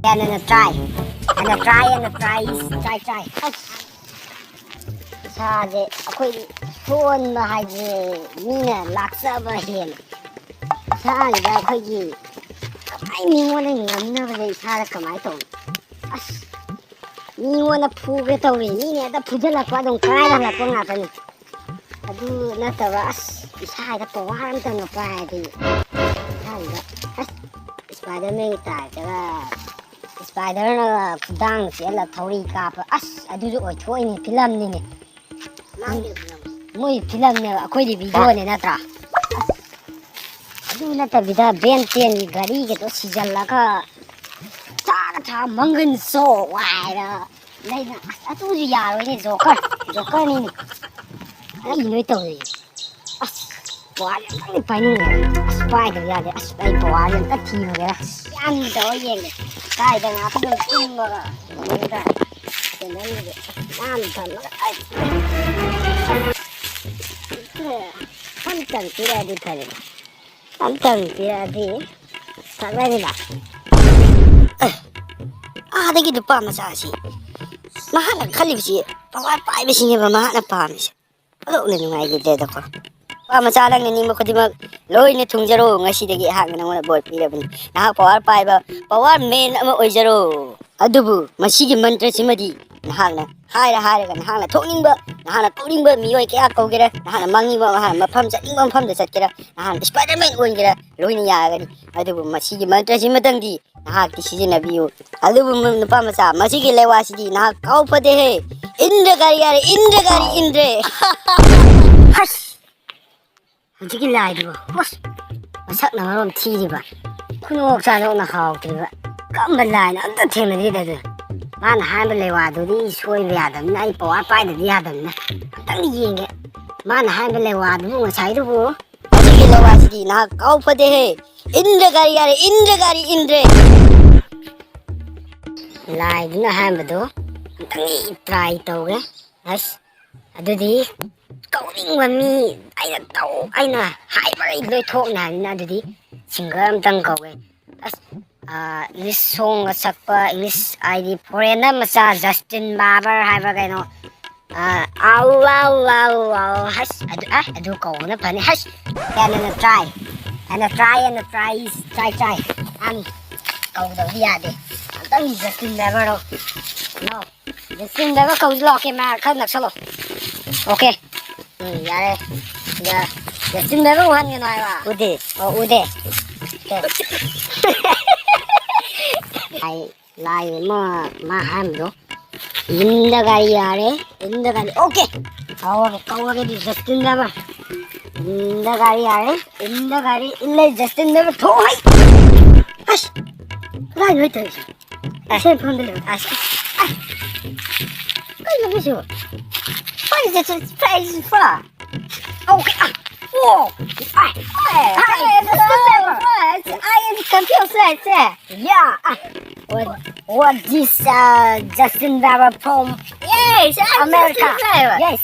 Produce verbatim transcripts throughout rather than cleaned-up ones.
And then a try. And a try and a try is try, try. ꯑꯁ, ꯏꯁꯥꯁꯦ ꯑꯩꯈꯣꯏ ꯁꯣꯟꯕ ꯍꯥꯏꯁꯦ ꯃꯤꯅ ꯂꯥꯛꯆꯕ ꯍꯦꯜꯂꯦ꯫ ꯏꯁꯥꯁꯤꯗ ꯑꯩꯈꯣꯏꯒꯤ ꯀꯃꯥꯏ ꯃꯤꯉꯣꯟꯗ ꯉꯝꯅꯕꯁꯦ ꯏꯁꯥꯗ ꯀꯃꯥꯏꯅ ꯇꯧꯅꯤ? ꯑꯁ, ꯃꯤꯉꯣꯟꯗ ꯐꯨꯒꯦ ꯇꯧꯔꯤ, ꯃꯤꯅ ꯍꯦꯛꯇ ꯐꯨꯖꯜꯂꯛꯄ, ꯑꯗꯨꯝ ꯀꯥꯏꯔ ꯍꯜꯂꯛꯄ ꯉꯥꯛꯇꯅꯤ꯫ ꯑꯗꯨ ꯅꯠꯇꯕ, ꯑꯁ, ꯏꯁꯥꯗ ꯄꯋꯥꯔ ꯑꯝꯇꯪꯒ ꯄꯥꯏꯔꯗꯤ, ꯏꯁꯥꯁꯤꯗ, ꯑꯁ, ꯏꯁꯄꯥꯏꯗꯔꯃꯦꯟꯒꯤ ꯇꯥꯏꯞꯇꯒ ꯏꯁꯄꯥꯏꯗꯔꯅ ꯈꯨꯗꯥꯡ ꯆꯦꯜꯂ ꯊꯧꯔꯤ ꯀꯥꯞꯄ, ꯑꯁ, ꯑꯗꯨꯁꯨ ꯑꯣꯏꯊꯣꯛꯏꯅꯦ, ꯐꯤꯂꯝꯅꯤꯅꯦ꯫ ꯃꯣꯏ ꯐꯤꯂꯝꯅꯦꯕ, ꯑꯩꯈꯣꯏꯗꯤ ꯚꯤꯗꯤꯑꯣꯅꯦ ꯅꯠꯇ꯭ꯔꯥ? ꯑꯗꯨ ꯅꯠꯇꯕꯤꯗ ꯕꯦꯟ ꯇꯦꯟꯒꯤ ꯒꯥꯔꯤꯒꯗꯣ ꯁꯤꯖꯜꯂꯒ ꯆꯥꯒ ꯊꯥ ꯃꯪꯒꯟ ꯁꯣ ꯍꯥꯏꯔ ꯂꯩꯅ꯫ ꯑꯁ, ꯑꯗꯨꯁꯨ ꯌꯥꯔꯣꯏꯅꯦ, ꯖꯣꯀꯔ, ꯖꯣꯀꯔꯅꯤꯅꯦ꯫ ꯑꯩ ꯅꯣꯏ ꯇꯧꯔꯤ꯫ ꯑꯁ, ꯄꯋꯥꯔꯁꯦ ꯑꯝꯇꯪꯗꯤ ꯄꯥꯏꯅꯤꯡꯉꯦ꯫ ꯑꯁ, ꯄꯥꯏꯗꯕ ꯌꯥꯗꯦ꯫ ꯑꯁ, ꯑꯩ ꯄꯋꯥꯔꯁꯦ ꯑꯝꯇ ꯊꯤꯔꯨꯒꯦ꯫ ꯑꯁ, ꯌꯥꯝ ꯇꯧꯔ ꯌꯦꯡꯒꯦ꯫ ꯀꯥꯏꯗ ꯉꯥꯛꯇꯪ ꯇꯨꯝꯃꯒ ꯂꯩꯕꯗ ꯀꯩꯅꯣꯝꯒꯤ ꯌꯥꯝ ꯊꯝꯃꯒ ꯑꯩ ꯑꯝꯇꯪ ꯄꯤꯔꯛꯑꯗꯤ ꯐꯔꯦ꯫ ꯑꯝꯇꯪ ꯄꯤꯔꯛꯑꯗꯤ ꯐꯒꯅꯤꯕ꯫ ꯑꯦ, ꯑꯥꯗꯒꯤ ꯅꯨꯄꯥ ꯃꯆꯥꯁꯤ ꯃꯍꯥꯛꯅ ꯈꯜꯂꯤꯕꯁꯤ ꯄꯋꯥꯔ ꯄꯥꯏꯕꯁꯤꯅꯦꯕ ꯃꯍꯥꯛꯅ ꯄꯥꯝꯃꯤꯁꯦ꯫ ꯑꯗꯨꯅ ꯅꯨꯡꯉꯥꯏꯈꯤꯗ꯭ꯔꯦꯗꯀꯣ꯫ ꯅꯨꯄꯥ ꯃꯆꯥ, ꯅꯪꯅ ꯅꯤꯡꯕ ꯈꯨꯗꯤꯡꯃꯛ ꯂꯣꯏꯅ ꯊꯨꯡꯖꯔꯣ꯫ ꯉꯁꯤꯗꯒꯤ ꯑꯩꯍꯥꯛꯅ ꯅꯉꯣꯟꯗ ꯕꯣꯔ ꯄꯤꯔꯕꯅꯤ꯫ ꯅꯍꯥꯛ ꯄꯋꯥꯔ ꯄꯥꯏꯕ ꯄꯋꯥꯔ ꯃꯦꯟ ꯑꯃ ꯑꯣꯏꯖꯔꯣ꯫ ꯑꯗꯨꯕꯨ ꯃꯁꯤꯒꯤ ꯃꯟꯇ꯭ꯔꯁꯤꯃꯗꯤ ꯅꯍꯥꯛꯅ ꯍꯥꯏꯔ ꯍꯥꯏꯔꯒ ꯅꯍꯥꯛꯅ ꯊꯣꯛꯅꯤꯡꯕ, ꯅꯍꯥꯛꯅ ꯀꯧꯅꯤꯡꯕ ꯃꯤꯑꯣꯏ ꯀꯌꯥ ꯀꯧꯒꯦꯔꯥ, ꯅꯍꯥꯛꯅ ꯃꯥꯡꯅꯤꯡꯕ, ꯅꯍꯥꯛꯅ ꯃꯐꯝ ꯆꯠꯅꯤꯡꯕ ꯃꯐꯝꯗ ꯆꯠꯀꯦꯔꯥ, ꯅꯍꯥꯛꯅ ꯏꯁꯄꯥꯏꯗꯔꯃꯦꯟ ꯑꯣꯏꯒꯦꯔꯥ, ꯂꯣꯏꯅ ꯌꯥꯒꯅꯤ꯫ ꯑꯗꯨꯕꯨ ꯃꯁꯤꯒꯤ ꯃꯟꯇ꯭ꯔꯁꯤꯃꯇꯪꯗꯤ ꯅꯍꯥꯛꯇꯤ ꯁꯤꯖꯤꯟꯅꯕꯤꯌꯨ꯫ ꯑꯗꯨꯕꯨ ꯅꯨꯄꯥ ꯃꯆꯥ, ꯃꯁꯤꯒꯤ ꯂꯩꯋꯥꯁꯤꯗꯤ ꯅꯍꯥꯛ ꯀꯥꯎ ꯐꯗꯦꯍꯦ꯫ ꯏꯟꯗ꯭ꯔ ꯀꯥꯔꯤ ꯌꯥꯔꯦ, ꯏꯟꯗ꯭ꯔ ꯀꯥꯔꯤ ꯏꯟꯗ꯭ꯔꯦ꯫ ꯍꯁ! ꯍꯧꯖꯤꯛꯀꯤ ꯂꯥꯏꯗꯨꯕꯨ, ꯍꯁ! ꯃꯁꯛꯅ ꯃꯔꯣꯟ ꯊꯤꯔꯤꯕ, ꯈꯨꯅꯣꯛ ꯆꯥꯅꯣꯛꯅ ꯍꯥꯎꯇ꯭ꯔꯤꯕ, ꯀꯔꯝꯕ ꯂꯥꯏꯅ ꯑꯝꯇ ꯊꯦꯡꯅꯗ꯭ꯔꯤꯗ ꯑꯗꯨ? ꯃꯥꯅ ꯍꯥꯏꯔꯤꯕ ꯂꯩꯋꯥꯗꯨꯗꯤ ꯁꯣꯏꯕ ꯌꯥꯗꯕꯅꯤꯅ, ꯑꯩ ꯄꯋꯥꯔ ꯄꯥꯏꯗꯕꯗꯤ ꯌꯥꯗꯕꯅꯤꯅ, ꯑꯝꯇꯪ ꯌꯦꯡꯒꯦ꯫ ꯃꯥꯅ ꯍꯥꯏꯔꯤꯕ ꯂꯩꯋꯥꯗꯨꯕꯨ ꯉꯁꯥꯏꯗꯨꯕꯨ꯫ ꯃꯁꯤꯒꯤ ꯂꯩꯋꯥꯁꯤꯗꯤ ꯅꯍꯥꯛ ꯀꯥꯎ ꯐꯗꯦꯍꯦ꯫ ꯏꯟꯗ꯭ꯔ ꯀꯥꯔꯤ ꯌꯥꯔꯦ, ꯏꯟꯗ꯭ꯔ ꯀꯥꯔꯤ ꯏꯟꯗ꯭ꯔꯦ꯫ ꯂꯥꯏꯗꯨꯅ ꯑꯍꯥꯟꯕꯗꯣ ꯑꯝꯇꯪꯗꯤ ꯇ꯭ꯔꯥꯏ ꯇꯧꯒꯦ꯫ ꯑꯁ, ꯑꯗꯨꯗꯤ ꯀꯧꯅꯤꯡꯕ ꯃꯤ ꯑꯩꯅ ꯇꯧ, ꯑꯩꯅ ꯍꯥꯏꯕꯈꯩ ꯂꯣꯏ ꯊꯣꯛꯅꯤ ꯍꯥꯏꯕꯅꯤꯅ, ꯑꯗꯨꯗꯤ ꯁꯤꯡꯒꯔ ꯑꯝꯇꯪ ꯀꯧꯒꯦ꯫ ꯑꯁ, ꯏꯪꯂꯤꯁ ꯁꯣꯡꯒ ꯁꯛꯄ, ꯏꯪꯂꯤꯁ ꯍꯥꯏꯗꯤ ꯐꯣꯔꯦꯟꯅꯔ ꯃꯆꯥ, ꯖꯁꯇꯤꯟ ꯕꯥꯕꯔ ꯍꯥꯏꯕ ꯀꯩꯅꯣ, ꯑꯥꯎ ꯑꯥꯎ ꯑꯥꯎ ꯑꯥꯎ, ꯍꯁ, ꯑꯗꯨ ꯑ ꯑꯗꯨ ꯀꯧꯕꯅ ꯐꯅꯤ, ꯍꯁ. And a try, and a try, and a try, try, try. ꯑꯅꯤ ꯀꯧꯗꯕꯗꯤ ꯌꯥꯗꯦ. ꯑꯝꯇꯪ ꯖꯁꯇꯤꯟ ꯕꯥꯕꯔꯗꯣ. ꯅꯣ. ꯖꯁꯇꯤꯟ ꯕꯥꯕꯔ ꯀꯧꯁꯤ ꯂꯥꯛꯑꯣ, ꯀꯦꯃꯦꯔꯥ ꯈꯔ ꯅꯛꯁꯜꯂꯣ. ꯑꯣꯀꯦ. ꯎꯝ, ꯌꯥꯔꯦ. ꯌꯥ-, ꯖꯁꯇꯤꯟ ꯕꯥꯕꯔ ꯎꯍꯟꯒꯅꯣ ꯍꯥꯏꯕ. ꯎꯗꯦ. ꯑꯣ, ꯎꯗꯦ. ꯑꯣꯀꯦ. ꯑꯩ ꯂꯥꯏ ꯑꯃ ꯃꯥ ꯍꯥꯏꯔꯝꯕꯗꯣ. In the ꯒꯥꯔꯤ ꯌꯥꯔꯦ. In the ꯒꯥꯔꯤ. ꯑꯣꯀꯦ. ꯀꯧꯔꯒꯦ, ꯀꯧꯔꯒꯦ ꯑꯗꯨꯗꯤ ꯖꯁꯇꯤꯟ ꯕꯥꯕꯔ. In the ꯒꯥꯔꯤ ꯌꯥꯔꯦ. In the ꯒꯥꯔꯤ. In the Justin Babur. ꯊꯣꯛ ꯍꯩ. ꯑꯁ. ꯀꯗꯥꯏꯗ ꯂꯣꯏ ꯇꯧꯔꯤꯁꯦ? ꯑꯁ꯫ ꯁꯦꯟꯐꯝꯗ ꯂꯩ꯫ ꯑꯁ꯫ ꯑꯁ꯫ ꯀꯩꯅꯣ ꯁꯤꯕꯣ? What is it? What is it for? Okay. Ah. Oh. Ah. Hey, hey, hey, hey, hey, hey, I am confused, let's say. Yeah. Ah. What, what this, uh, Justin Bieber from Yes, I'm America. Justin Bieber. Yes.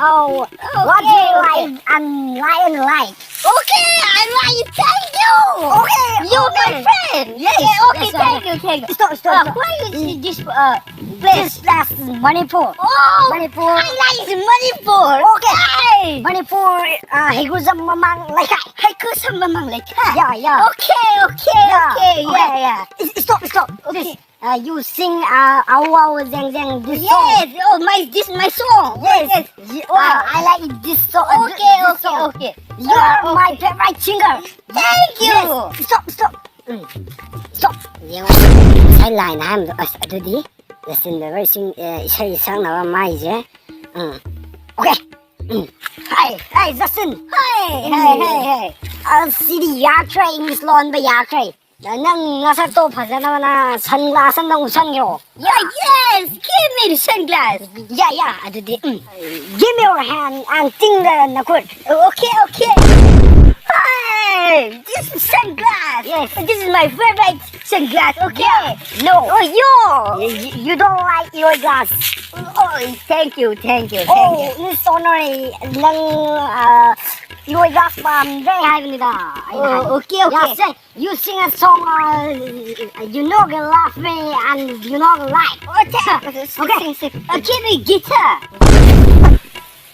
Oh, what do you Okay, okay. like? And lion like? Okay, I like. Thank you. Okay, You're my okay. friend. Yes, Okay, okay, yes, thank okay. you, thank you. Stop, stop, Uh, stop. Where is this uh, place? This place is Manipur. Oh, Manipur. I like Manipur. Okay. Hey. Manipur, uh, ꯍꯩꯒ꯭ꯔꯨꯖꯝ ꯃꯃꯥꯡ ꯂꯩꯀꯥꯏ. ꯍꯩꯒ꯭ꯔꯨꯖꯝ ꯃꯃꯥꯡ ꯂꯩꯀꯥꯏ. Yeah, yeah. Okay, okay, Yeah, okay, yeah, okay. yeah. Stop, stop. Okay. This, uh, you sing, uh, Awo Awo Zeng Zeng, this song. Yes, oh my, this my song. Yes. Yes. Ye- Wow. I, I like this song. Uh, Okay, this okay, song. okay. You are my favorite singer. Thank you. Yes. Stop, stop. Um. Stop. ꯌꯦꯡꯉꯣ. ꯉꯁꯥꯏ line ꯍꯥꯏꯔꯝꯕꯗꯣ, ꯑꯁ, ꯑꯗꯨꯗꯤ Justin Bieber ꯏꯁꯤꯡ, ꯑꯦ, ꯏꯁꯩ ꯁꯛꯅꯕ ꯃꯥꯏꯁꯦ. ꯎꯝ. Okay. ꯎꯝ. Hey, hey, Justin. Hey, hey, hey, hey. ꯑ, ꯁꯤꯗꯤ ꯌꯥꯈ꯭ꯔꯦ, English ꯂꯣꯟꯕ ꯌꯥꯈ꯭ꯔꯦ. ꯅꯪ ꯅꯁꯛꯇꯣ ꯐꯖꯅꯕ ꯅꯪ sunglass ꯑꯝꯇꯪ ꯎꯞꯁꯟꯒꯦꯔꯣ? Yeah, yes, give me the sunglass. Yeah, yeah, ꯑꯗꯨꯗꯤ, ꯎꯝ. Give me your hand and ꯇꯤꯡꯗ ꯅꯈꯨꯠ. Okay, okay. Hey, this is sunglass. Yes. This is my favorite sunglass. Okay. Yeah. No. Oh, yo. You, you don't like your glass. Oh, thank you, thank you, thank Oh, you. It's honor. ꯅꯪ, uh, ꯏꯔꯣꯏ grass ꯄꯥꯝꯗ꯭ꯔꯦ ꯍꯥꯏꯕꯅꯤꯗ꯫ ꯑꯩꯅ ꯍꯥꯏꯕ꯫ Okay, okay. ꯌꯥꯁꯦ, you sing a song, uh, you know the love me and you know the life. Okay. Okay. Sing, sing. Uh, give me guitar.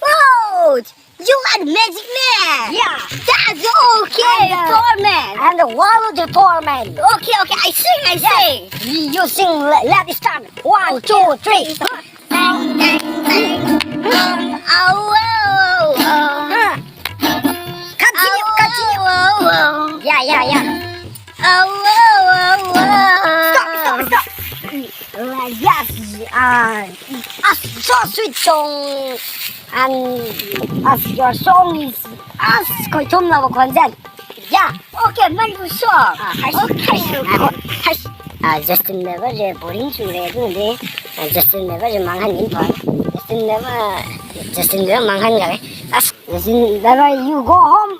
Oh, you are magic man. Yeah. That's okay, and, uh, four man. And the one of the four man. Okay, okay, I sing, I sing. You sing, let, let it start. One, two, three. Bang, bang, bang. Oh, oh, oh. Continue, continue. Oh, oh, oh. Yeah, yeah, yeah. Oh, oh, oh, oh. Stop, stop, stop. Uh, yes, uh, a so sweet song. And as your song is as ꯈꯣꯏꯊꯨꯝꯂꯕ ꯈꯣꯟꯖꯦꯜ. Yeah. Okay, Manipur song. ꯑꯥ, ꯍꯩꯁ, okay, ꯍꯩꯁ, okay. ꯉꯥꯏꯈꯣ, ꯍꯩꯁ꯫ ꯑꯥ, Justin Bieber ꯁꯦ boring ꯆꯨꯔꯦ, ꯑꯗꯨꯅꯗꯤ, ꯑꯥ, Justin Bieber ꯁꯦ ꯃꯥꯡꯍꯟꯅꯤꯡꯗ꯭ꯔꯦ꯫ Justin Bieber, Justin Bieber ꯃꯥꯡꯍꯟꯈ꯭ꯔꯦ꯫ ꯑꯁ, Justin Bieber, you go home.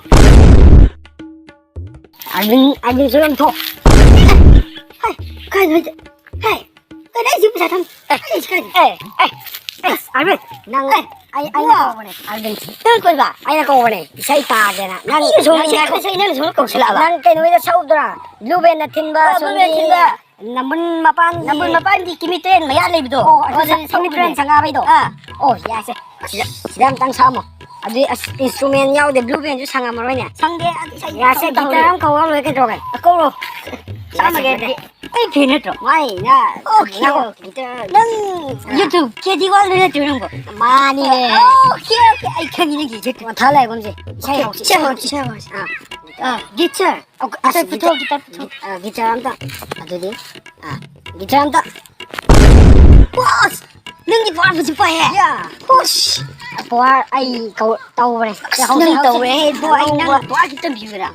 ꯑꯥꯔꯕꯤꯟ, ꯑꯥꯔꯕꯤꯟ ꯆꯨꯔꯝꯊꯣꯛ꯫ ꯍꯩ, ꯀꯥꯏꯗ, ꯍꯩ, ꯀꯥꯏꯗ ꯑꯩꯁꯨ ꯄꯩꯁꯥ ꯊꯝ-, ꯑꯦ, ꯑꯩꯁꯨ ꯀꯥꯏꯗ? ꯑꯦ, ꯑꯦ, ꯑꯦ, ꯑꯥꯔꯕꯤꯟ, ꯅꯪ, ꯑꯦ, ꯑꯩ, ꯑꯩꯅ ꯏꯕꯨꯡꯉꯣ꯫ ꯀꯧꯕꯅꯦ, ꯑꯥꯔꯕꯤꯟ꯫ ꯅꯪ ꯀꯣꯏꯕ? ꯑꯩꯅ ꯀꯧꯕꯅꯦ, ꯏꯁꯩ ꯇꯥꯒꯦꯅ꯫ ꯅꯪ, ꯑꯩꯅ ꯁꯣꯝꯗ ꯅꯪ ꯉꯥꯏꯈꯣ, ꯏꯁꯩ ꯅꯪ ꯁꯣꯝꯗ ꯀꯧꯁꯤꯜꯂꯛꯑꯕ? ꯅꯪ ꯀꯩꯅꯣꯗ ꯁꯛꯎꯗ꯭ꯔꯥ? Blue Band ꯅ ꯊꯤꯟꯕ, ꯑ, Blue Band ꯁꯣꯝꯒꯤ ꯊꯤꯟꯕ꯫ ꯅꯝꯕꯨꯜ ꯃꯄꯥꯟꯒꯤ ꯅꯝꯕꯨꯜ ꯃꯄꯥꯟꯒꯤ ꯀꯤꯃꯤ ꯇ꯭ꯔꯦꯟ ꯃꯌꯥ ꯂꯩꯕꯗꯣ꯫ ꯑꯣ, ꯑꯗꯨ ꯑꯗꯨꯗ ꯁꯛ-, ꯀꯤꯃꯤ ꯇ꯭ꯔꯦꯟ ꯁꯛꯎꯗ꯭ꯔꯅꯦ? ꯁꯪꯒꯥꯕꯩꯗꯣ꯫ ꯑꯥ꯫ ꯑꯣ, ꯌꯥꯁꯦ꯫ ꯁꯤꯗ, ꯁꯤꯗ ꯑꯝꯇꯪ ꯁꯛꯑꯝꯃꯣ꯫ ꯑꯗꯨꯗꯤ ꯑꯁ, instrument ꯌꯥꯎꯗꯦ, Blue Band ꯁꯨ ꯁꯪꯉꯝꯃꯔꯣꯏꯅꯦ꯫ ꯁꯪꯗꯦ, ꯑꯗꯨ ꯏꯁꯩ ꯌꯥꯁꯦ, ꯑꯝꯇ ꯒꯤꯇꯔ ꯍꯧꯔꯦ꯫ ꯑꯃ ꯀꯧꯔ ꯂꯣꯏꯔꯦ ꯀꯩꯗꯧꯔꯒꯦ? ꯀꯧꯔꯣ꯫ ꯁꯛꯑꯝꯃꯒꯦ ꯑꯗꯨꯗꯤ꯫ ꯑꯩ ꯐꯦꯟ ꯅꯠꯇ꯭ꯔꯣ? ꯃꯥꯏꯅ꯫ Okay, ꯉꯥꯏꯈꯣ, okay. ꯒꯤꯇꯔ꯫ ꯅꯪ ꯑꯥ꯫ YouTube K D World ꯅꯠꯇ꯭ꯔꯣ ꯅꯪꯕꯣ? ꯃꯥꯅꯤꯅꯦ꯫ Okay, okay. ꯑꯩ ꯈꯪꯉꯤ ꯅꯪꯒꯤ YouTube꯫ ꯃꯊꯥ ꯂꯩꯒꯨꯝꯁꯦ꯫ ꯏꯁꯩ ꯍꯧꯁꯤ, ꯏꯁꯩ ꯍꯧꯁꯤ, ꯏꯁꯩ ꯍꯧꯁꯤ꯫ ꯑꯥ꯫ ꯑꯥ, ꯒꯤꯇꯔ꯫ ꯑꯣ, ꯑꯁ, ꯒꯤꯇꯔ ꯄꯨꯊꯣꯛꯑꯣ, ꯒꯤꯇꯔ ꯄꯨꯊꯣꯛꯑꯣ꯫ ꯑꯥ, ꯒꯤꯇꯔ ꯑꯝꯇ꯫ ꯑꯗꯨꯗꯤ, ꯑꯥ, ꯒꯤꯇꯔ ꯑꯝꯇ꯫ ꯑꯁ! ꯅꯪꯗꯤ ꯄꯋꯥꯔ ꯐꯖ ꯄꯥꯏꯌꯦ꯫ ꯌꯥ꯫ ꯍꯨꯁ! ꯄꯋꯥꯔ ꯑꯩ ꯀꯧ-, ꯇꯧꯕꯅꯦ꯫ ꯑꯁ, ꯍꯧꯁꯤ, ꯅꯪ ꯍꯧꯁꯤ꯫ ꯇꯧꯔꯦ, ꯏꯕꯣ, ꯑꯩ ꯅꯪ ꯑꯉꯧꯕ꯫ ꯄꯋꯥꯔ ꯈꯤꯇꯪ ꯄꯤꯌꯨꯗꯅ꯫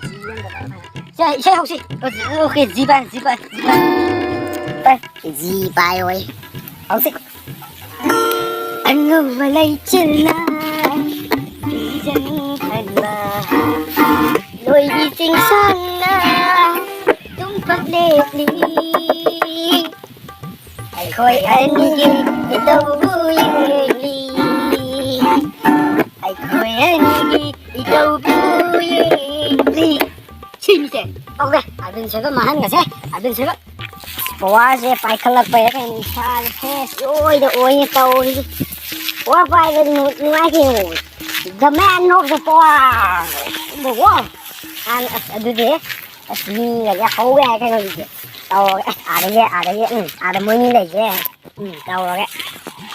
ꯁꯦ, ꯏꯁꯩ ꯍꯧꯁꯤ꯫ Okay, okay, ꯖꯤ ꯄꯥꯏ, ꯖꯤ ꯄꯥꯏ, ꯖꯤ ꯄꯥꯏ꯫ ꯄꯥꯏ, ꯖꯤ ꯄꯥꯏ ꯑꯣꯏ꯫ ꯍꯧꯁꯤ꯫ ꯑꯉꯧꯕ ꯂꯩꯆꯤꯜꯅ ꯐꯤꯖꯪ ꯈꯟꯕ, ꯂꯣꯏꯒꯤ ꯆꯤꯡꯁꯥꯡꯅ ꯇꯨꯝꯄꯥꯛ ꯂꯦꯞꯂꯤ꯫ ꯑꯩꯈꯣꯏ ꯑꯅꯤꯒꯤ ꯏꯇꯧꯕꯨ ꯌꯦꯡꯂꯤ꯫ ꯑꯩꯈꯣꯏ ꯑꯅꯤꯒꯤ ꯇꯧꯕꯤꯌꯦ꯫ ꯁꯤꯅꯤꯁꯦ꯫ ꯇꯧꯒꯦ꯫ ꯑꯥꯔꯕꯤꯟ ꯁꯣꯏꯕ ꯃꯥꯡꯍꯟꯒꯁꯦ꯫ ꯑꯥꯔꯕꯤꯟ ꯁꯣꯏꯕ꯫ ꯄꯋꯥꯔꯁꯦ ꯄꯥꯏꯈꯠꯂꯛꯄꯩꯔ ꯀꯩꯅꯣ ꯏꯁꯥꯁꯦ ꯐ꯭ꯔꯦꯁ ꯏꯑꯣꯏꯗ ꯑꯣꯏꯌꯦ ꯇꯧꯔꯤꯁꯦ꯫ ꯄꯋꯥꯔ ꯄꯥꯏꯕ ꯅꯨꯡ-, ꯅꯨꯡꯉꯥꯏ ꯀꯩꯅꯣ꯫ The man of the power꯫ ꯑꯗꯨꯀꯣ꯫ ꯑꯁ ꯑꯗꯨꯗꯤ ꯑꯁ ꯃꯤꯒꯁꯦ ꯍꯧꯕ ꯌꯥꯏ ꯀꯩꯅꯣ ꯍꯧꯖꯤꯛꯇꯤ꯫ ꯇꯧꯔꯒꯦ꯫ ꯑꯁ ꯑꯥꯗꯒꯤ, ꯑꯥꯗꯒꯤ, ꯎꯝ, ꯑꯥꯗ ꯃꯣꯏꯅꯤ ꯂꯩꯁꯦ꯫ ꯎꯝ, ꯇꯧꯔꯒꯦ꯫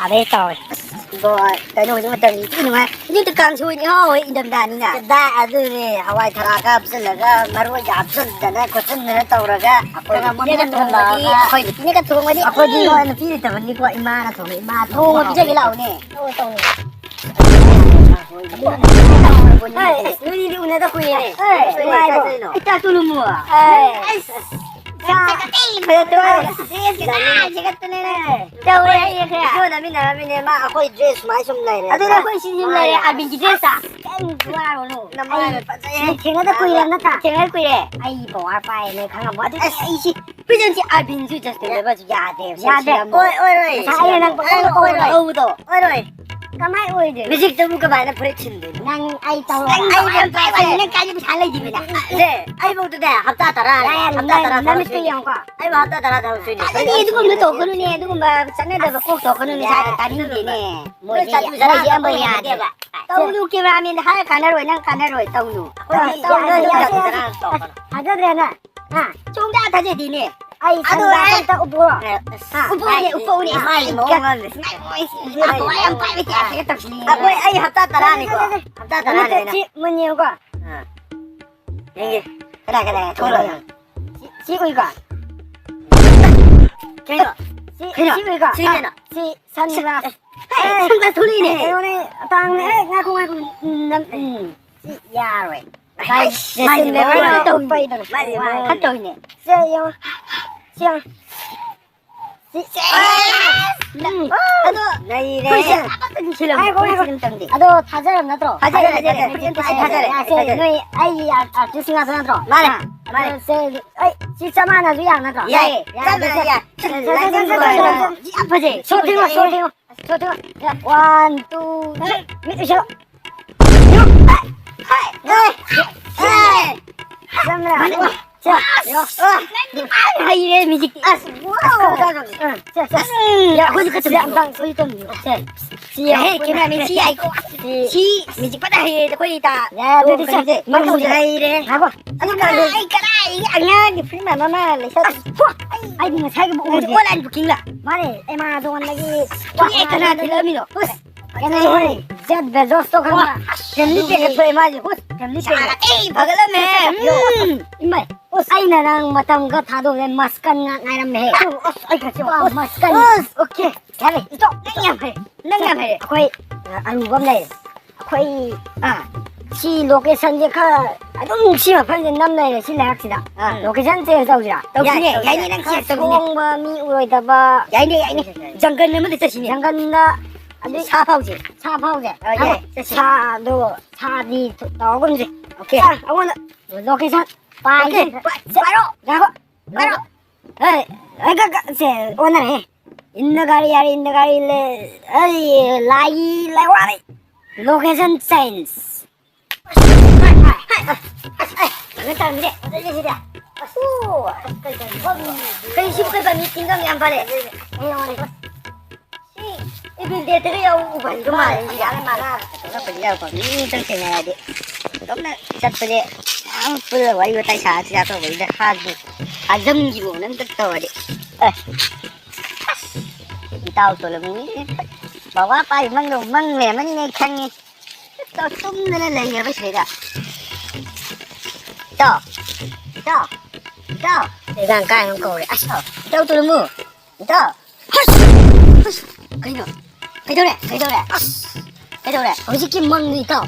ꯑꯥꯗꯩ ꯇꯧꯔꯦ꯫ ꯑꯁ, ꯏꯕꯣ, ꯀꯩꯅꯣ ꯍꯧꯖꯤꯛ ꯃꯇꯝꯁꯤ ꯊꯤ ꯅꯨꯡꯉꯥꯏ꯫ ꯍꯧꯖꯤꯛꯇꯤ ꯀꯥꯡꯁꯣꯏꯅ ꯏꯍꯥꯎ ꯍꯥꯎꯋꯦ, ꯏꯪꯊꯝꯊꯥꯅꯤꯅ꯫ ꯀꯗꯥꯏ ꯑꯗꯨꯅꯦ, ꯍꯋꯥꯏ ꯊꯔꯥꯛꯀ ꯍꯥꯞꯆꯤꯜꯂꯒ, ꯃꯔꯣꯏꯒ ꯍꯥꯞꯆꯤꯟꯗꯅ ꯈꯣꯠꯆꯤꯟꯗꯅ ꯇꯧꯔꯒ, ꯑꯩꯈꯣꯏ ꯈꯔ ꯃꯣꯟ ꯅꯨꯄꯤꯅ ꯊꯣꯡꯕꯗꯤ, ꯊꯣꯡꯉꯒ꯫ ꯑꯩꯈꯣꯏ ꯅꯨꯄꯤꯅ ꯊꯣꯡꯕꯗꯤ, ꯑꯩꯈꯣꯏꯗꯤ ꯎꯝ꯫ ꯅꯨꯄꯤ ꯂꯩꯇꯕꯅꯤꯀꯣ, ꯏꯃꯥꯅ ꯊꯣꯡꯉꯦ, ꯏꯃꯥ ꯊꯣꯡꯕ ꯊꯣꯡꯉꯒ ꯄꯤꯖꯒꯦ ꯍꯥꯎꯋꯦ꯫ ꯂꯥꯛꯑꯣꯅꯦ꯫ ꯇꯧꯋꯦ, ꯇꯧꯋꯦ꯫ ꯑꯦ, ꯑꯁ, ꯅꯣꯏꯅꯤꯗꯤ ꯎꯅꯗ ꯀꯨꯏꯔꯦꯅꯦ꯫ ꯑꯦ, ꯀꯩ ꯅꯨꯡꯉꯥꯏꯔꯤꯕꯣ? ꯆꯥꯗꯣꯏꯅꯣ? ꯑꯩ ꯆꯥꯛ ꯇꯣꯂꯨꯝꯃꯣ꯫ ꯑꯦ, ꯑꯁ, ꯆꯥꯛ ꯐꯖ ꯇꯣꯛꯑꯦ꯫ ꯗ꯭ꯔꯦꯁꯀ ꯅꯥꯟ ꯁꯦꯠꯀꯠꯇꯅꯅꯦ꯫ ꯇꯧꯔꯦ ꯑꯩ ꯈꯔ꯫ ꯏꯁꯣꯔ ꯅꯝꯃꯤꯟꯅꯔꯝꯃꯤꯅꯦ, ꯃꯥ ꯑꯩꯈꯣꯏ ꯗ꯭ꯔꯦꯁ ꯁꯨꯃꯥꯏ ꯁꯨꯝ ꯂꯩꯔꯦ꯫ ꯑꯗꯨꯅ ꯑꯩꯈꯣꯏ ꯁꯤ ꯁꯨꯝ ꯂꯩꯔꯦ, ꯑꯥꯔꯕꯤꯟꯒꯤ ꯗ꯭ꯔꯦꯁꯇ꯫ ꯀꯩꯝ ꯋꯥꯔꯨꯅꯨ꯫ ꯅꯃꯥꯏ ꯑꯩ ꯐꯖꯩꯍꯦ꯫ ꯊꯦꯡꯅꯗ ꯀꯨꯏꯔꯦ ꯅꯠꯇ꯭ꯔꯥ? ꯊꯦꯡꯅꯗ ꯀꯨꯏꯔꯦ꯫ ꯑꯩ ꯄꯋꯥꯔ ꯄꯥꯏꯔꯦ, ꯅꯣꯏ ꯈꯪꯉꯝꯃꯣ꯫ ꯑꯗꯨꯗꯤ ꯑꯁ꯫ ꯑꯩ ꯁꯤ ꯐꯤꯖꯪꯁꯤ ꯑꯥꯔꯕꯤꯟꯁꯨ ꯖꯁꯇꯤꯟ ꯕꯤꯕꯔꯁꯨ ꯌꯥꯗꯦꯕ꯫ ꯌꯥꯗꯦ꯫ ꯁꯤꯔꯝꯃꯣ꯫ ꯑꯣꯏ, ꯑꯣꯏꯔꯣꯏ꯫ ꯉꯁꯥꯏ ꯑꯩꯅ ꯅꯪ ꯄꯪꯇꯧ ꯑꯣꯏꯔꯣꯏ, ꯇꯧꯕꯗꯣ꯫ ꯑꯣꯏꯔꯣꯏ꯫ ꯀꯃꯥꯏ ꯑꯣꯏꯗꯣꯏꯅꯣ? ꯃ꯭ꯌꯨꯖꯤꯛꯇꯕꯨ ꯀꯃꯥꯏꯅ ꯐꯨꯔꯤꯠ ꯁꯤꯟꯗꯣꯏꯅꯣ? ꯅꯪ ꯑꯩ ꯇꯧꯔꯣ꯫ ꯑꯩ ꯑꯩ ꯌꯥꯝ ꯌꯥꯝ ꯄꯥꯏꯕ ꯄꯥꯏꯕ ꯅꯪ ꯀꯥꯏꯗ ꯄꯩꯁꯥ ꯂꯩꯗꯣꯏꯕ ꯅꯪ? ꯁꯦ, ꯑꯩꯕꯧꯇꯅꯦ ꯍꯞꯇꯥ ꯇꯔꯥ ꯌꯥꯔꯦ, ꯍꯞꯇꯥ ꯅꯪ, ꯇꯔꯥ ꯅꯪ ꯊꯕꯛ ꯅꯃꯤꯠꯇꯣ ꯁꯨꯏꯅꯦ꯫ ꯌꯦꯡꯉꯨꯀꯣ꯫ ꯑꯩꯕꯨ ꯍꯞꯇꯥ ꯇꯔꯥ ꯊꯕꯛ ꯁꯨꯏꯅꯦ꯫ ꯑꯗꯨꯗꯤ ꯑꯗꯨꯒꯨꯝꯕ ꯇꯧꯒꯅꯨꯅꯦ, ꯑꯗꯨꯒꯨꯝꯕ ꯆꯠꯅꯗꯕ ꯀꯣꯛ ꯇꯧꯒꯅꯨꯅꯦ, ꯁꯥꯏꯗ ꯇꯥꯅꯤꯡꯗꯦꯅꯦ꯫ ꯃꯣꯏꯗꯤ ꯅꯣꯏ ꯆꯠꯄ ꯌꯥ-, ꯃꯣꯏꯗꯤ ꯆꯠꯄ ꯑꯝꯕ ꯌꯥꯗꯦ꯫ ꯌꯥꯗꯦꯕ꯫ ꯇꯧꯅꯨ, ꯀꯦꯃꯦꯔꯥꯃꯦꯟꯗ ꯍꯥꯏꯔ ꯀꯥꯟꯅꯔꯣꯏ, ꯅꯪ ꯀꯥꯟꯅꯔꯣꯏ, ꯇꯧꯅꯨ꯫ ꯑꯩꯈꯣꯏꯗꯤ ꯇꯧꯅꯨ, ꯌꯥꯗꯦ, ꯇꯧꯅꯨ, ꯌꯥꯗꯦ, ꯇꯧꯅꯨ, ꯌꯥꯗꯦ꯫ ꯇꯧꯅꯨ꯫ ꯊꯥꯖꯗ꯭ꯔꯦ ꯅꯪ? ꯍꯥ? ꯁꯨꯡꯊꯥ ꯊꯥꯖꯗꯦꯅꯦ꯫ ꯑꯩ ꯑꯗꯣ ꯁꯟꯗꯥ ꯑꯩ ꯑꯝꯇ ꯎꯞꯄꯣ꯫ ꯑꯦ, ꯑꯁ, ꯍꯥ? ꯎꯞꯄꯣꯅꯦ, ꯎꯞꯄꯣꯅꯦ꯫ ꯃꯥꯏ ꯃꯑꯣꯡ ꯑꯃ꯫ ꯁꯨꯃꯥꯏꯅ ꯃꯣꯏ ꯁꯤ ꯃꯥꯏ ꯊꯋꯥꯏ ꯌꯥꯝ ꯃꯑꯣꯡ ꯄꯥꯏꯕ ꯑꯃ꯫ ꯇꯥꯏꯞꯇꯒ ꯇꯧꯁꯤꯜꯂꯛꯑꯦ꯫ ꯑꯩꯈꯣꯏ, ꯑꯩ ꯍꯞꯇꯥ ꯇꯔꯥꯅꯤꯀꯣ꯫ ꯁꯦ, ꯁꯦ, ꯁꯦ, ꯁꯦ꯫ ꯍꯞꯇꯥ ꯇꯔꯥꯅꯤ ꯃꯤꯠꯇ ꯑꯩꯅ꯫ ꯁꯤ ꯃꯨꯟꯅ ꯌꯦꯡꯉꯨꯀꯣ꯫ ꯑꯥ꯫ ꯌꯦꯡꯒꯦ꯫ ꯀꯗꯥꯏ, ꯀꯗꯥꯏ? ꯊꯣꯛꯂꯛꯑꯣ꯫ ꯁꯤ, ꯁꯤ ꯎꯏꯀꯣ? ꯀꯩꯅꯣ? ꯁꯤ, ꯀꯩꯅꯣ? ꯁꯤ ꯎꯏꯀꯣ? ꯁꯤ ꯀꯩꯅꯣ? ꯑꯥ, ꯁꯤ ꯁꯟꯒ꯭ꯂꯥꯁ꯫ ꯑꯦ, ꯁꯟꯒ꯭ꯂꯥꯁ ꯊꯣꯛꯂꯛꯏꯅꯦ꯫ ꯀꯩꯅꯣꯅꯦ, ꯇꯥꯡꯅꯦ꯫ ꯑꯦ, ꯉꯥꯏꯈꯣ, ꯉꯥꯏꯈꯣ꯫ ꯎꯝ, ꯅꯝ-, ꯎꯝ, ꯁꯤ ꯌꯥꯔꯣꯏ꯫ ꯃꯥꯏ ꯃꯥꯏ ꯃꯥꯏ ꯃꯥꯏ ꯇꯧ-, ꯇꯧꯏꯅꯦ꯫ ꯃꯥꯏ ꯃꯥꯏ ꯈꯔ ꯇꯧꯏꯅꯦ꯫ ꯁꯦ ꯌꯦꯡꯉꯣ꯫ ꯁꯤ ꯌꯦꯡꯉꯣ꯫ ꯁꯤ, ꯁꯦꯁ! ꯎꯝ꯫ ꯑꯗꯣ ꯅꯩꯔꯦ꯫ ꯑꯩꯈꯣꯏꯁꯦ ꯑꯃꯠꯇ ꯅꯤꯡꯁꯤꯜꯂꯝꯃꯣ꯫ ꯉꯥꯏꯈꯣ, ꯉꯥꯏꯈꯣ꯫ ꯑꯩꯈꯣꯏ ꯅꯤꯡꯁꯤꯜꯂꯝꯗꯦ꯫ ꯑꯗꯣ ꯊꯥꯖꯔꯕ ꯅꯠꯇ꯭ꯔꯣ? ꯊꯥꯖꯔꯦ, ꯊꯥꯖꯔꯦ꯫ ꯊꯥꯖꯔꯦ, ꯊꯥꯖꯔꯦ꯫ ꯁꯦ, ꯅꯣꯏ ꯑꯩꯒꯤ ꯑꯥꯔ-, ꯑꯥꯔꯇꯤꯁꯁꯤꯡ ꯉꯥꯛꯇ ꯅꯠꯇ꯭ꯔꯣ? ꯃꯥꯅꯦ, ꯑꯥ꯫ ꯃꯥꯅꯦ꯫ ꯑꯗꯣ ꯁꯦ, ꯑꯩ ꯁꯤ ꯆꯞ ꯃꯥꯟꯅꯁꯨ ꯌꯥꯕ ꯅꯠꯇ꯭ꯔꯣ? ꯌꯥꯏꯌꯦ, ꯌꯥꯏ, ꯆꯞ ꯃꯥꯟꯅ ꯌꯥꯏ꯫ ꯁꯦ, ꯁꯦ, ꯁꯦ, ꯌꯥꯝ ꯐꯖꯩ꯫ ꯁꯣ ꯊꯦꯡꯉꯣ, ꯁꯣ ꯊꯦꯡꯉꯣ꯫ ꯁꯣ ꯊꯦꯡꯉꯣ꯫ One, two, three. ꯃꯤꯠ ꯎꯏꯁꯜꯂꯣ꯫ ꯆꯝꯅ꯫ ꯁꯦ, ꯌꯦꯡꯉꯣ꯫ ꯁꯦ, ꯌꯦꯡꯉꯣ꯫ ꯅꯪꯗꯤ ꯐꯖꯅ ꯍꯩꯔꯦ ꯃ꯭ꯌꯨꯖꯤꯛꯇꯤ꯫ ꯑꯁ, ꯋꯥꯎ꯫ ꯑꯁ, ꯀꯧ, ꯀꯧ, ꯀꯧ꯫ ꯎꯝ, ꯁꯦ, ꯁꯦ꯫ ꯎꯝ, ꯌꯥ, ꯑꯩꯈꯣꯏꯁꯨ ꯈꯔ ꯁꯦ, ꯇꯝꯁꯤ꯫ ꯑꯝꯇꯪ ꯑꯩꯈꯣꯏꯁꯨ ꯇꯝꯁꯤ꯫ ꯁꯦ, ꯁꯤ ꯌꯥꯏꯍꯦ, ꯌꯦꯡꯉꯣ꯫ ꯀꯦꯃꯦꯔꯥꯃꯦꯟ, ꯁꯤ ꯌꯥꯏꯀꯣ꯫ ꯁꯤ, ꯁꯤ ꯃ꯭ꯌꯨꯖꯤꯛ ꯐꯖꯅ ꯍꯩꯔꯦ ꯑꯩꯈꯣꯏ ꯏꯇꯥ꯫ ꯌꯥ, ꯑꯗꯨꯗꯤ ꯁꯦ, ꯀꯩꯅꯣꯁꯦ, ꯃꯔꯨꯞꯁꯦ ꯃꯔꯨꯞꯁꯦ꯫ ꯍꯩꯔꯦ꯫ ꯉꯥꯏꯈꯣ꯫ ꯑꯗꯨ ꯑꯗꯨꯅ ꯀꯥꯟꯗ ꯑꯩ ꯀꯗꯥꯏꯗꯒꯤ ꯑꯉꯥꯡꯒꯤ ꯐꯤꯂꯝ ꯑꯃ ꯂꯩꯁꯜ-, ꯑꯁ, ꯍꯣ! ꯑꯩꯗꯤ ꯉꯁꯥꯏꯒꯤꯕꯨ ꯎꯗꯦ꯫ Online bookingꯂ? ꯃꯥꯅꯦ, Amazonꯗꯒꯤ꯫ ꯀꯅꯥ ꯊꯤꯜꯂꯛꯑꯝꯃꯤꯅꯣ? ꯑꯁ, ꯀꯩꯅꯣ ꯍꯣꯏ, Jeff Bezosꯇꯣ ꯈꯪꯕ꯭ꯔꯥ? ꯋꯥ, family packꯀ ꯊꯣꯛꯑꯦ ꯃꯥꯁꯦ꯫ ꯎꯁ, family pack꯫ ꯁꯥꯔ, ꯑꯩ ꯐꯒꯠꯂꯝꯃꯦ꯫ ꯎꯝ꯫ ꯏꯃꯥꯏ, ꯎꯁ, ꯑꯩꯅ ꯅꯪ ꯃꯇꯝ ꯈꯔ ꯊꯥꯗꯣꯛꯑꯦ, ꯃꯁꯀꯟ ꯉꯥꯛ ꯉꯥꯏꯔꯝꯃꯦꯍꯦ꯫ ꯎꯁ, ꯑꯩ ꯈꯔ ꯆꯦꯛ-, ꯋꯥ, ꯃꯁꯀꯟ꯫ ꯎꯁ, okay, ꯌꯥꯔꯦ, ꯏꯇꯣ, ꯅꯪ ꯌꯥꯝ ꯍꯩ, ꯅꯪ ꯌꯥꯝ ꯍꯩ꯫ ꯑꯩꯈꯣꯏ, ꯑ, ꯑꯔꯨꯕ ꯑꯃ ꯂꯩꯔꯦ꯫ ꯑꯩꯈꯣꯏ, ꯑꯥ, ꯁꯤ locationꯁꯦ ꯈꯔ ꯑꯗꯨꯝ ꯁꯤ ꯃꯐꯝꯁꯦ ꯅꯝ ꯂꯩꯔꯦ, ꯁꯤ ꯂꯩꯔꯛꯁꯤꯗ꯫ ꯑꯥ꯫ Location change ꯇꯧꯁꯤꯔꯥ? ꯇꯧꯁꯤꯅꯦ, ꯌꯥꯏ, ꯌꯥꯏꯅꯦ, ꯅꯪ ꯈꯔ change ꯇꯧꯁꯤꯅꯦ꯫ ꯑꯁꯣꯡꯕ ꯃꯤ ꯎꯔꯣꯏꯗꯕ꯫ ꯌꯥꯏꯅꯦ, ꯌꯥꯏꯅꯦ꯫ ꯖꯪꯒꯜ ꯑꯃꯗ ꯆꯠꯁꯤꯅꯦ꯫ ꯖꯪꯒꯜꯗ ꯑꯗꯨ ꯁꯥ ꯐꯥꯎꯁꯦ꯫ ꯁꯥ ꯐꯥꯎꯁꯦ꯫ ꯑ, ꯌꯥꯏ, ꯉꯥꯏꯈꯣ꯫ ꯆꯠꯁꯤ꯫ ꯁꯥꯗꯣ, ꯁꯥꯗꯤ ꯇꯧꯔꯒꯨꯝꯁꯦ꯫ Okay꯫ ꯑ, ꯑꯩꯉꯣꯟꯗ location ꯄꯥꯏꯒꯦ꯫ Okay, ꯄꯥꯏ-, ꯄꯥꯏꯔꯣ꯫ ꯉꯥꯏꯈꯣ꯫ ꯄꯥꯏꯔꯣ꯫ ꯑꯦ, ꯑꯦ, ꯀ-, ꯀ-, ꯁꯦ, ꯑꯣꯟꯅꯔꯦ꯫ ꯏꯟꯅ ꯒꯥꯔꯤ ꯌꯥꯔꯦ, ꯏꯟꯅ ꯒꯥꯔꯤ ꯂꯦ-, ꯑꯩ, ꯂꯥꯏ, ꯂꯥꯏꯋꯥꯔꯤ꯫ Location change꯫ ꯀꯩꯅꯣ ꯇꯧꯔꯝꯃꯤꯅꯦ꯫ ꯐꯖꯩꯅꯦ ꯁꯤꯗꯤ꯫ ꯑꯁ, ꯀꯩ, ꯀꯩ, ꯀꯩ, ꯀꯩ ꯁꯤꯕꯨ ꯀꯩ ꯄꯥꯝꯃꯤ? ꯇꯤꯡꯒꯪ ꯌꯥꯝ ꯄꯥꯜꯂꯦ꯫ ꯁꯤ Evil Deadꯇꯒ ꯌꯥꯎꯕ ꯎꯄꯥꯜꯗꯣ ꯃꯥꯜꯂꯦ ꯁꯤꯗꯤ꯫ ꯃꯥꯜꯂꯦ, ꯃꯥꯜꯂꯦ꯫ ꯃꯤ ꯑꯝꯇꯪ ꯊꯦꯡꯅꯔꯗꯤ꯫ ꯑꯗꯣꯝꯅ ꯆꯠꯄꯁꯦ ꯌꯥꯝ ꯄꯨꯜꯂ ꯋꯥꯔꯤ ꯋꯥꯇꯥꯏ ꯁꯥꯔ ꯆꯤꯟꯖꯥꯛ ꯇꯧꯕꯁꯤꯗ ꯍꯥꯒꯤ ꯍꯥꯖꯝꯒꯤ ꯃꯑꯣꯡꯗ ꯑꯝꯇ ꯇꯧꯔꯗꯤ꯫ ꯑꯦ꯫ ꯑꯁ, ꯏꯇꯥꯎ ꯇꯣꯂꯝ ꯃꯤ ꯕꯕꯥ ꯄꯥꯏ ꯃꯪꯗꯣ ꯃꯪ ꯂꯩꯔꯝꯃꯅꯤꯅꯦ ꯑꯩ ꯈꯪꯉꯦ꯫ ꯏꯇꯥꯎ ꯇꯨꯝꯗꯅ ꯂꯩꯈ꯭ꯔꯕ ꯁꯤꯗꯩꯗ꯫ ꯏꯇꯥꯎ, ꯏꯇꯥꯎ, ꯏꯇꯥꯎ꯫ ꯏꯇꯥꯎ ꯀꯥꯏꯅ ꯀꯧꯔꯦ꯫ ꯑꯁ, ꯏꯇꯥꯎ ꯇꯣꯂꯝꯕꯨ꯫ ꯏꯇꯥꯎ꯫ ꯍꯁ! ꯍꯁ! ꯀꯩꯅꯣ? ꯀꯩꯗꯧꯔꯦ? ꯀꯩꯗꯧꯔꯦ? ꯑꯁ! ꯀꯩꯗꯧꯔꯦ? ꯍꯧꯖꯤꯛꯀꯤ ꯃꯪꯗꯣ ꯏꯇꯥꯎ꯫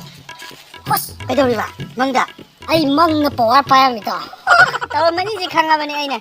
ꯍꯁ! ꯀꯩꯗꯧꯔꯤꯕ? ꯃꯪꯗ? ꯑꯩ ꯃꯪꯗ power ꯄꯥꯏꯔꯝꯃꯤ ꯏꯇꯥꯎ꯫ ꯇꯧꯔꯝꯃꯅꯤꯁꯦ ꯈꯪꯉꯕꯅꯦ ꯑꯩꯅ꯫